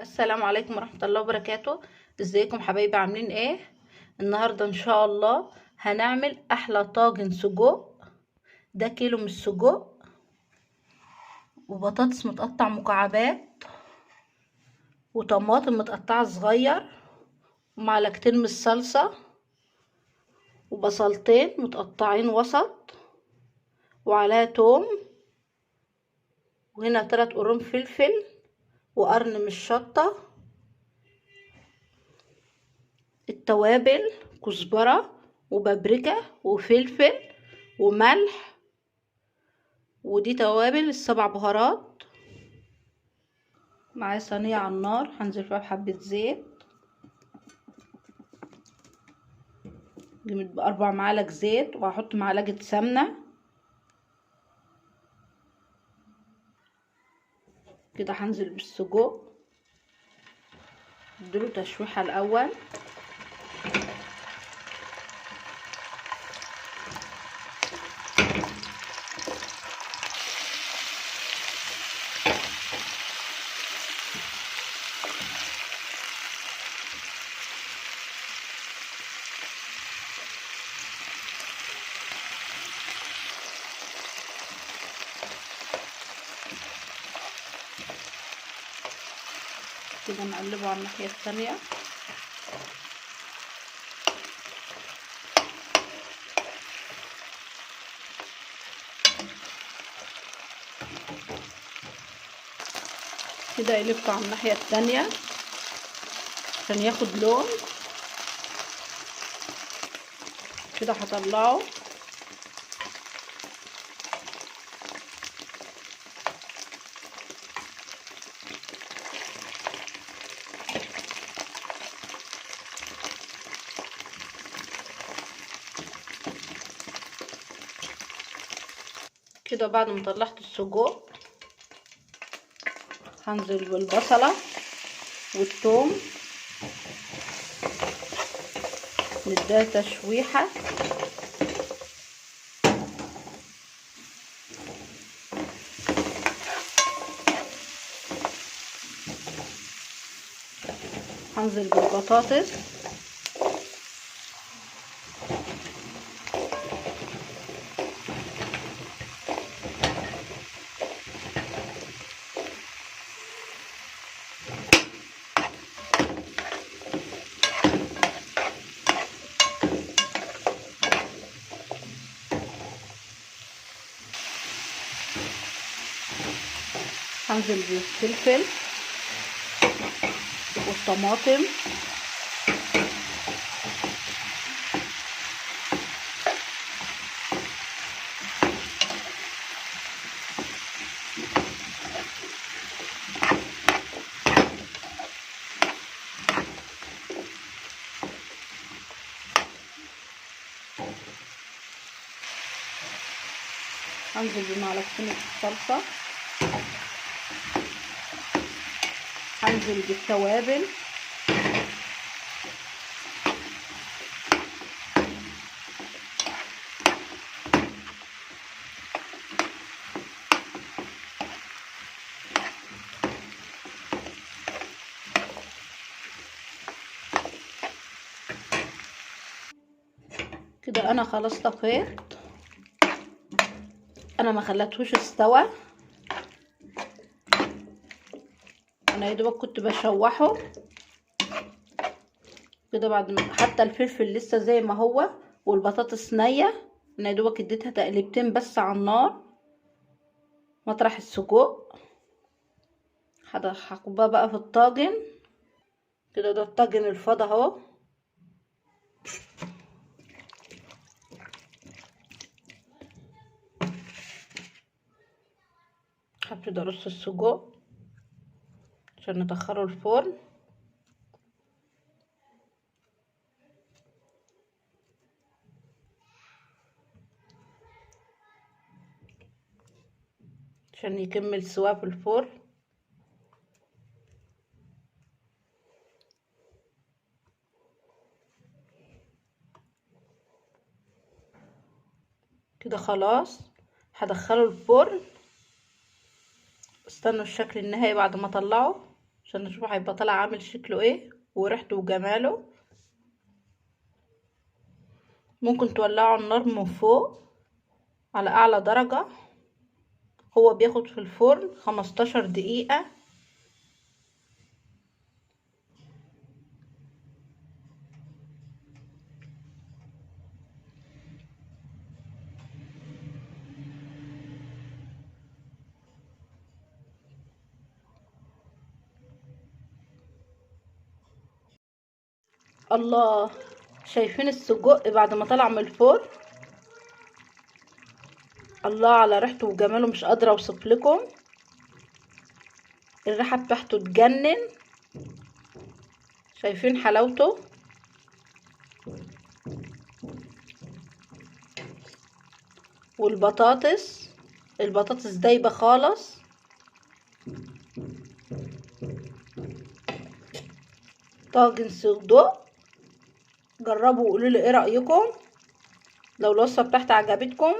السلام عليكم ورحمة الله وبركاته. ازيكم حبايبي، عاملين ايه؟ النهاردة ان شاء الله هنعمل احلى طاجن سجق. ده كيلو من السجق، وبطاطس متقطع مكعبات، وطماطم متقطعة صغير، ومعلقتين من الصلصة، وبصلتين متقطعين وسط، وعليها توم، وهنا 3 قرون فلفل، وقرن من الشطة، التوابل كزبرة وبابريكا وفلفل وملح، ودي توابل ال7 بهارات. معايا صينية على النار هنزل فيها بحبة زيت، جبت ب4 معالق زيت، وهحط معلقة سمنة كده. هنزل بالسجق، اديله تشويحة الاول. كده نقلبه على الناحية الثانية. كده قلبته على الناحية الثانية عشان ياخد لون. كده هطلعه. كده بعد ما طلعت السجق هنزل بالبصلة والثوم، نديها تشويحة. هنزل بالبطاطس، هنزل بالفلفل والطماطم، هنزل بمعلقتين الصلصة، هنزل بالتوابل، كده انا خلاص طفيت. انا ما خلتهوش استوى، انا يا دوبك كنت بشوحه كده. بعد ما حتى الفلفل لسه زي ما هو والبطاطس نيه، انا يا دوبك اديتها تقلبتين بس على النار مطرح السجق. هكبها بقى في الطاجن كده. ده الطاجن الفاضي اهو. هبتدي ارص السجق عشان ندخله الفرن. عشان يكمل سواه في الفرن. كده خلاص هدخله الفرن. استنوا الشكل النهائي بعد ما اطلعه. عشان نشوف هيبقى طالع عامل شكله ايه وريحته وجماله. ممكن تولعوا النار من فوق على اعلى درجة. هو بياخد في الفرن 15 دقيقة. الله، شايفين السجق بعد ما طلع من الفرن؟ الله على ريحته وجماله، مش قادرة اوصف لكم. الريحة بتاعته تجنن. شايفين حلاوته؟ والبطاطس، البطاطس دايبه خالص. طاجن سجق، جربوا وقولوا لي ايه رايكم. لو الوصفة بتاعتي عجبتكم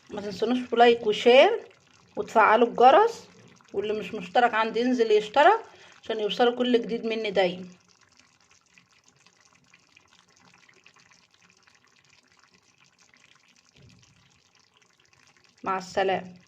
ما تنسونوش في like و share وتفعلوا الجرس، واللي مش مشترك عندي ينزل يشترك عشان يوصلوا كل جديد مني دايما. مع السلامة.